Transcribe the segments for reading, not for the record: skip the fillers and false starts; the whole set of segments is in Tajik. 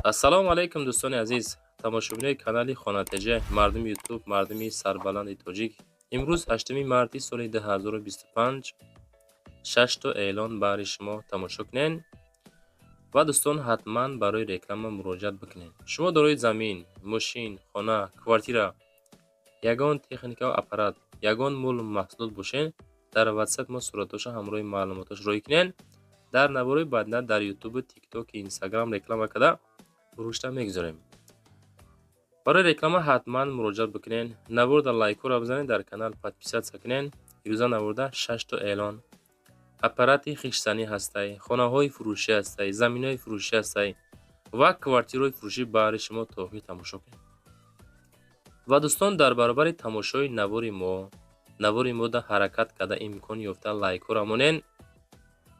Ассалому алайкум, дӯстони азиз, тамошобинои канали Хонатеҷа, мардуми Ютуб, мардуми сарбаланди тоҷик. Имрӯз 8 марти соли 2025 шашто эълон баҳри шумо тамошо кунед ва дӯстон ҳатман барои реклама муроҷиат бикунед. Шумо дорои замин, мошин, хона, квартира, ягон техника ва аппарат, ягон мол маҳсулот бошед, дар WhatsApp мо суратоша ҳамроҳи маълумотош роҳӣ кунед. Дар наворои баъдина дар Ютубу, Тикток, Инстаграм реклама карда фурӯшта мегузорем. Барои реклама ҳатман муроҷиат бикунед. Наворда лайкҳоро бизанед, дар канал подписаться кунед. Ирӯза наворда шашто эълон. Аппарати хиштзанӣ ҳастай, хонаҳои фурӯшӣ ҳастай, заминҳои фурӯшӣ ҳастай ва квартираҳои фурӯшӣ баҳри шумо то охир тамошо кунед. Ва дӯстон, дар баробари тамошои навори мо, навори мода ҳаракат карда имкон ёфта лайкҳоро монед,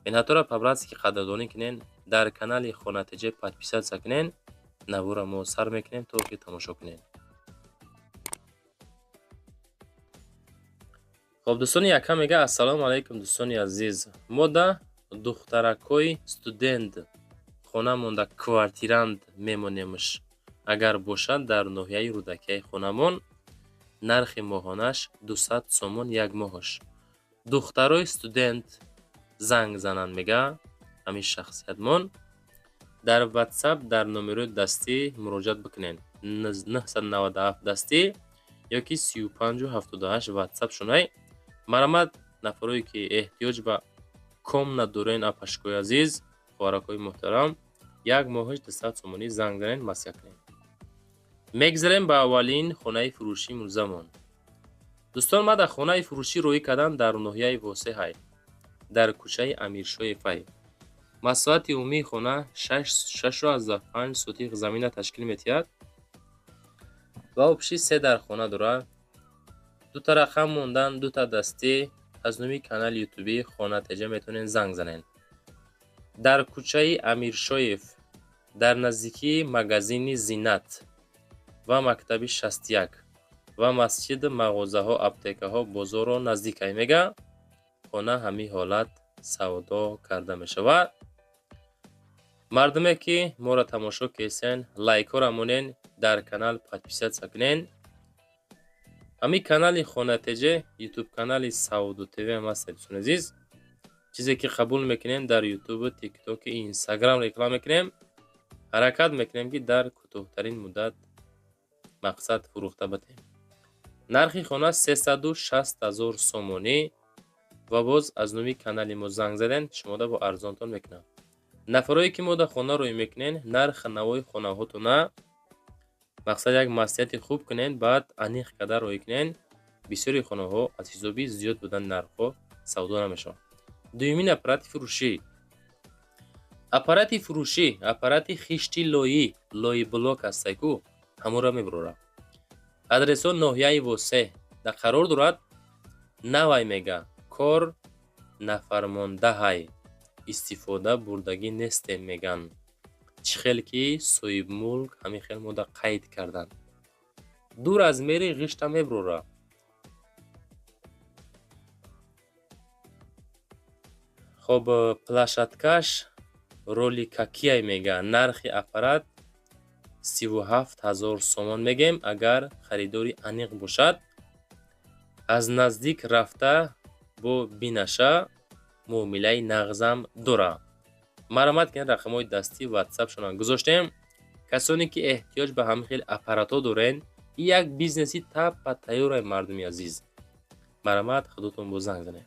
меҳнатҳоро по-братски қадрдонӣ кунед, дар канали Хонатеҷа подписаться кунед. Наворро мо сар мекунем, то охир тамошо кунед. Хоб, дӯстони, якам мега: ассалому алайкум, дӯстони азиз, мо да духтаракҳои студент хона монда квартирант мемонемш. Агар бошад, дар ноҳияи Рӯдакияи хонамон, нархи моҳонаш 200 сомон як моҳаш. Духтарои студент занг зананд, мега ҳамин шахсиятмон. Дар WhatsApp дар номерои дастӣ муроҷиат бикунед. 997 дастӣ ёки 35 78 WhatsApp шунай. Марҳамат, нафарое ки эҳтиёҷ ба комната дорен, апашкои азиз, хоҳаракҳои муҳтарам, як моҳаш 200 сомонӣ, занг занед, маслиҳат кунед. Мегзарем ба аввалин хонаи фурӯшии имрӯзамон. Дӯстон, ман дар хонаи фурӯшӣ роҳӣ кардам, дар ноҳияи Восеҳай, дар кӯчаи Амиршоевай. Масоҳати умумии хона 6,5 сотих замина ташкил метиҳад ва общий се дар хона дорад. Дута рақам мондан, дута дастӣ. Аз номи канали ютубии Хонатеҷа метавонед занг занед. Дар кӯчаи Амиршоев, дар наздикии магазини Зинат ва мактаби 61 ва масҷид, мағозаҳо, аптекаҳо, бозорро наздикай, мега. Хона ҳамин ҳолат савдо карда мешавад. Мардуме ки моро тамошо кесен, лайкҳоро монен, дар канал подписаться кунен. Ҳамин канали Хонатеҷа ютуб канали Савдо ТВ ҳам ҳаст, дӯстони азиз. Чизе ки қабул мекунем, дар Ютубу, Тиктоку, Инстаграм реклама мекунем. Ҳаракат мекунем, ки дар кӯтоҳтарин муддат мақсад фурӯхта батем. Нархи хона 360 000 сомонӣ ва боз аз номи канали мо занг заден, шумода бо арзонтон мекунам. Нафарое ки мо дар хона рӯй мекунен, нархи навои хонаҳотона мақсад як маслиҳати хуб кунен, баъд аниқ карда роҳӣ кунен. Бисёри хонаҳо аз ҳисоби зиёд будани нархҳо савдо намешаванд. Дуюмин аппарати фурӯшӣ. Аппарати фурӯшӣ, аппарати хишти лоӣ, лои блок ҳастай ку, ҳамонро мебурорад. Адресо ноҳияи Восеҳ дар қарор дорад. Навай, мега, кор нафармондаҳай, истифода бурдагӣ нестем, меган. Чӣ хел ки соҳибмулк ҳамин хел мода қайд карданд. Ду размери ғишта мебурорад. Хоб, площадкаш роликакияй, мега. Нархи аппарат 37 000 сомон мегем. Агар харидори аниқ бошад, аз наздик рафта бо бинаша, муомилаи нағзам дорад. Марҳамат кунед, рақамҳои дастӣ ватсапшонро гузоштем. Касоне ки эҳтиёҷ ба ҳамин хел аппаратҳо дорен, як бизнеси таппа тайёрай, мардуми азиз. Марҳамат, худотон бо занг занед.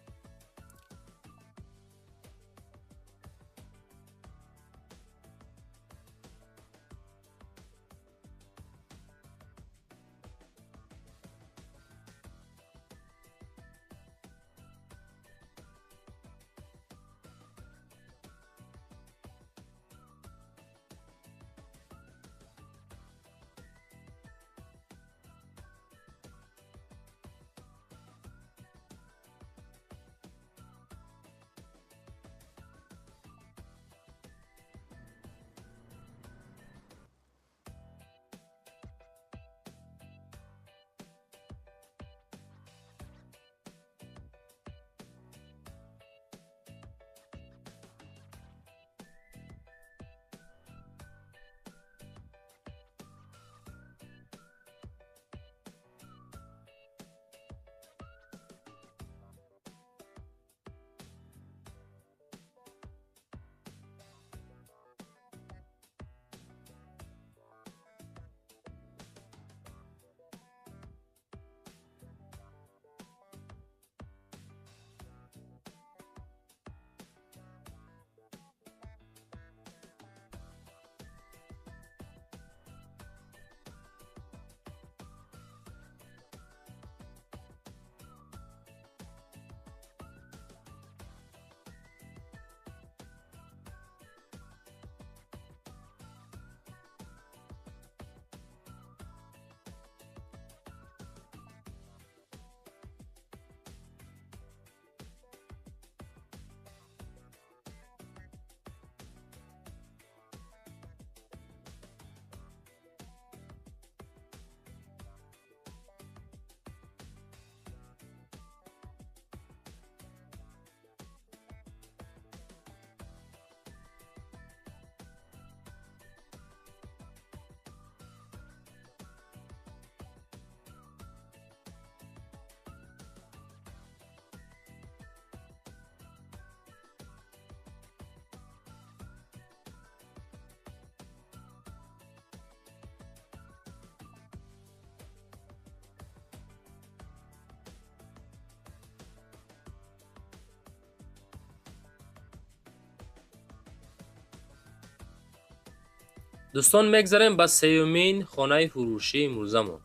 Дӯстон, мегзарем ба сеюмин хонаи фурӯшии имрӯзамон.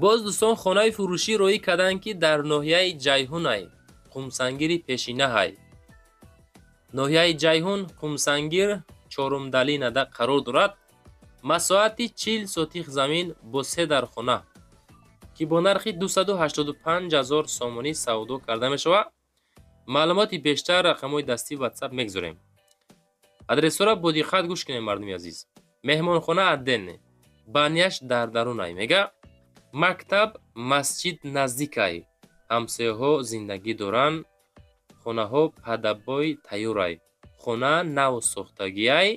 Боз, дӯстон, хонаи фурӯшӣ роҳӣ карданд, ки дар ноҳияи Ҷайҳунай, Қумсангири пешинаҳай. Ноҳияи Ҷайҳун, Қумсангир, Чорумдалинада қарор дорад. Масоҳати 40 сотих замин бо се дархона, ки бо нархи 285 000 сомонӣ савдо карда мешавад. Маълумоти бештар рақамҳои дастии Ватсап мегузорем. Адресҳоро бо диққат гӯш кунем, мардуми азиз. Меҳмонхона отдельный, баня ш дар дарунай, мега. Мактаб, масҷид наздикай, ҳамсояҳо зиндагӣ доранд, хонаҳо под обои тайёрай, хона нав сохтагиай,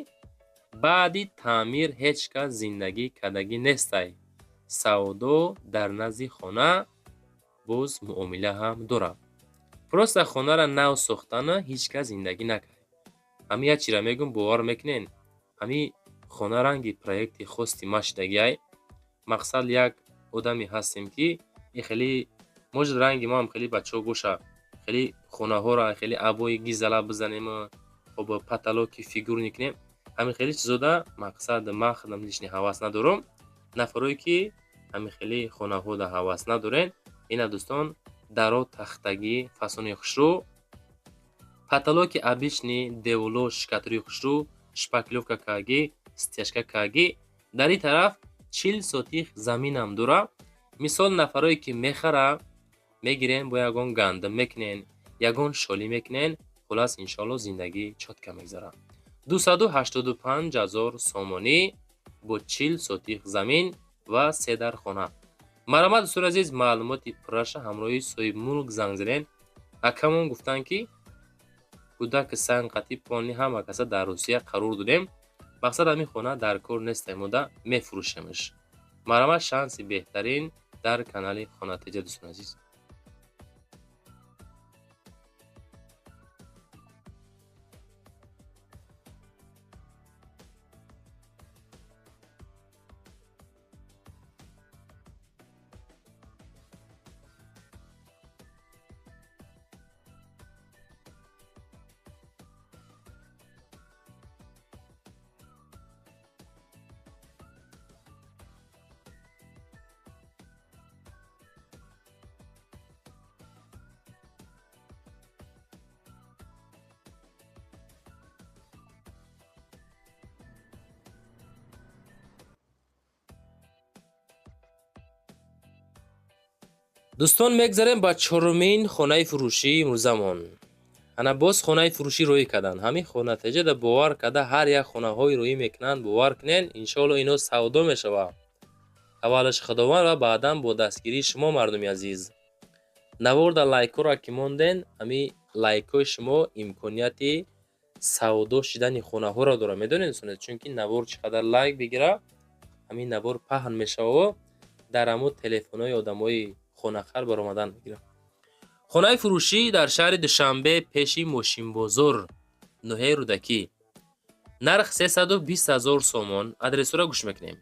баъди таъмир ҳеҷ кас зиндагӣ кардагӣ нестай. Савдо дар назди хона боз муомила ҳам дорад. Просто хонаро нав сохтана ҳеҷ кас зиндагӣ накард. Ҳамин як чизро мегӯм, бовар мекунед, ҳамин хона ранги проекти хости ма шидагиай. Мақсад, як одаме ҳастем, ки и хеле может ранги моам хеле бачаҳо боша, хеле хонаҳоро хеле обои гизала бизанему, хоб, потолоки фигурный кунем. Ҳамин хеле чизода, мақсад, ман худам лишний ҳавас надорам. Нафарое ки ҳамин хеле хонаҳода ҳавас надорен, ина, дӯстон, даро тахтагӣ, фасони хушрӯ, потолоки обычный, деволо штукатури хушрӯ, шпаклёвка кагӣ, стяжка кагӣ. Дар ин тараф 40 сотих заминам дора. Мисол, нафарое ки мехара, мегирен, бо ягон гандум мекунен, ягон шолӣ мекунен. Хулас, иншоалло, зиндагӣ чётко мегзарад. 285 000 сомонӣ бо 40 сотих замин ва се дар хона. Марҳамат, дӯстони азиз, маълумоти пурраша ҳамроҳи соҳибмулк занг занед. Акамон гуфтанд, ки кӯдаки санқати полный ҳама каса дар Русия қарор додем. Мақсад, ҳамин хона дар кор нестем, мода мефурӯшемш. Марҳамат, шанси беҳтарин дар канали Хонатеҷа, дӯстони азиз. Дӯстон, мегзарем ба чорумин хонаи фурӯшии имрӯзамон. Ана, боз хонаи фурӯшӣ роҳӣ карданд. Ҳамин хонатеҷада, бовар карда, ҳар як хонаҳои роҳӣ мекунанд, бовар кунед, иншоалло, ино савдо мешавад. Аввалаш Худованд ва баъдан бо дастгирии шумо, мардуми азиз. Наворда лайкҳоро ки монден, ҳамин лайкҳои шумо имконияти савдо шидани хонаҳоро дорад, медонед, дӯстони, чунки навор чӣ қадар лайк бигира, ҳамин навор паҳн мешавад, дар ҳамун телефонҳои одамои хонахар баромадан мегирад. Хонаи фурӯшӣ дар шаҳри Душанбе, пеши мошинбозор, ноҳияи Рӯдакӣ, нарх 320 000 сомон. Адресҳоро гӯш мекунем.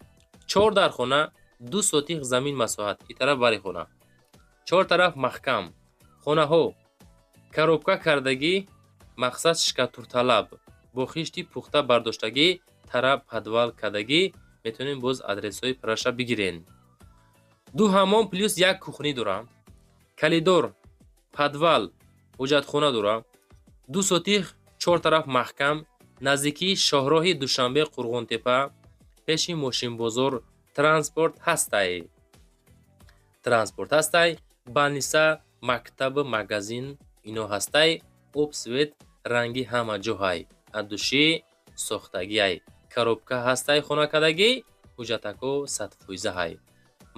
Чор дар хона, 2 сотих замин масоҳат, и тараф бари хона, чор тараф маҳкам, хонаҳо коробка кардагӣ, мақсад, штукатурталаб, бо хишти пухта бардоштагӣ, тараф подвал кардагӣ. Метавонем боз адресҳои праша бигирен. Ду ҳаммом плюс як кухня дора, коридор, подвал, ҳоҷатхона дора. 2 сотих, чор тараф маҳкам, наздикии шоҳроҳи Душанбе Қурғонтепа, пеши мошинбозор. Транспорт ҳастай, транспорт ҳастай, больница, мактаб, магазин ино ҳастай. Об, свет, ранги ҳама ҷоҳай, аддушӣ сохтагиай, коробка ҳастай, хонакардагӣ, ҳуҷҷатако 100%-ҳай.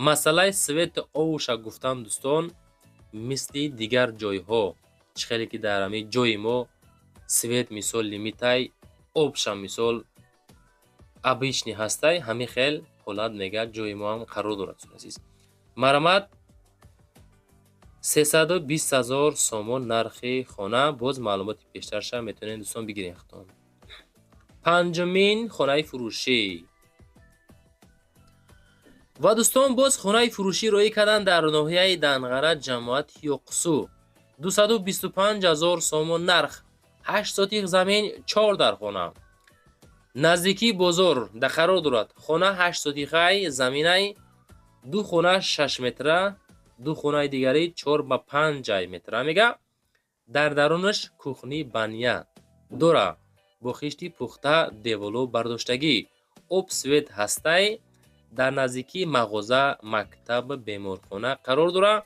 Масъалаи свету овуша гуфтам, дӯстон, мисли дигар ҷойҳо, чӣ хеле ки дар ҳамин ҷои мо свет, мисол, лимитай, обша, мисол, обычный ҳастай, ҳамин хел ҳолат, мега, ҷои мо ҳам қарор дорад. Азиз, марҳамат, 320 000 сомон нархи хона. Боз маълумоти бештарша метавонед, дӯстон, бигиред худтон. Панҷумин хонаи фурӯшӣ. Ва, дӯстон, боз хонаи фурӯшӣ роҳӣ карданд дар ноҳияи Данғара, ҷамоати Ёқсу, 225 000 сомон нарх, 8 сотих замин, чор дар хона. Наздикии бозор да қарор дорад. Хона 8 сотихай заминай, ду хона 6 метра, ду хонаи дигарӣ 4 ба 5 метра мега. Дар дарунаш кухни, баня дора, бо хишти пухта деволо бардоштагӣ, об, свет ҳастай. Дар наздикии мағоза, мактаб, беморхона қарор дора.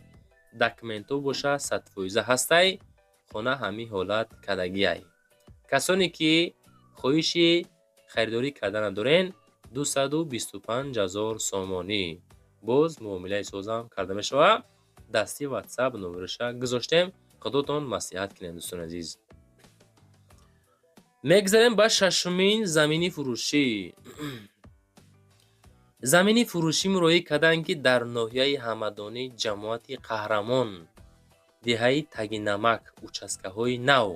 Документҳо боша, 100% ҳастай. Хона ҳамин ҳолат кардагиай. Касоне ки хоҳиши харидорӣ кардана дорен, 225 000 сомонӣ, боз муомилаи созам карда мешавад. Дасти Ватсап номераша гузоштем, худотон маслиҳат кунед, дӯстони азиз. Мегзарем ба шашумин замини фурӯшӣ. Замини фурӯшӣ муроӣ карданд, ки дар ноҳияи Ҳамадонӣ, ҷамоати Қаҳрамон, деҳаи Тагинамак, участкаҳои нав,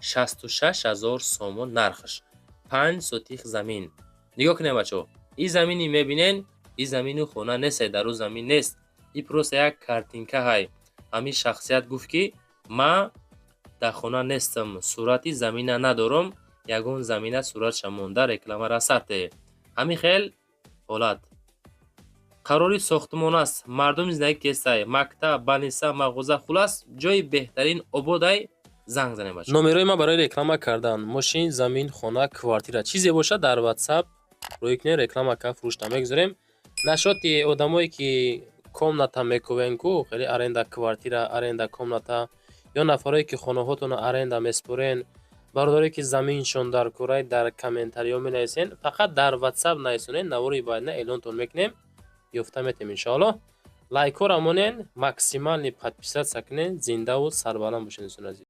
66 000 сомон нархаш, 5 сотих замин. Нигоҳ кунед, бачаҳо, ин замини мебинен, ин замину хона несте, дар ӯ замин нест, ин просто як картинка ҳай. Ҳамин шахсият гуфт, ки ман дар хона нестам, сурати замина надорам, ягон замина суратша монда рекламара сарте. Ҳамин хел ҳолат. Қарори сохтмон аст, мардум зиндагӣ кестай, мактаб, больница, мағоза, хулас, ҷои беҳтарин ободай. Занг занем, бача. Номерои ман барои реклама кардан мошин, замин, хона, квартира, чизе бошад, дар Ватсап рӯй кунед, реклама ка фурӯшта мегузорем. Нашоти одамое ки комната мекувен ку, хеле аренда квартира, аренда комната, ё нафарое ки хонаҳотонро аренда меспорен, бародарое ки заминшон дар курай, дар комментариҳо менависен. Фақат дар Ватсап нависонед, навори баъдина эълонтон мекунем, ёфта метем, иншоаллоҳ. Лайкҳоро монен, максимальный подписаться кунед. Зиндаву сарбаланд бошед, дӯстони азиз.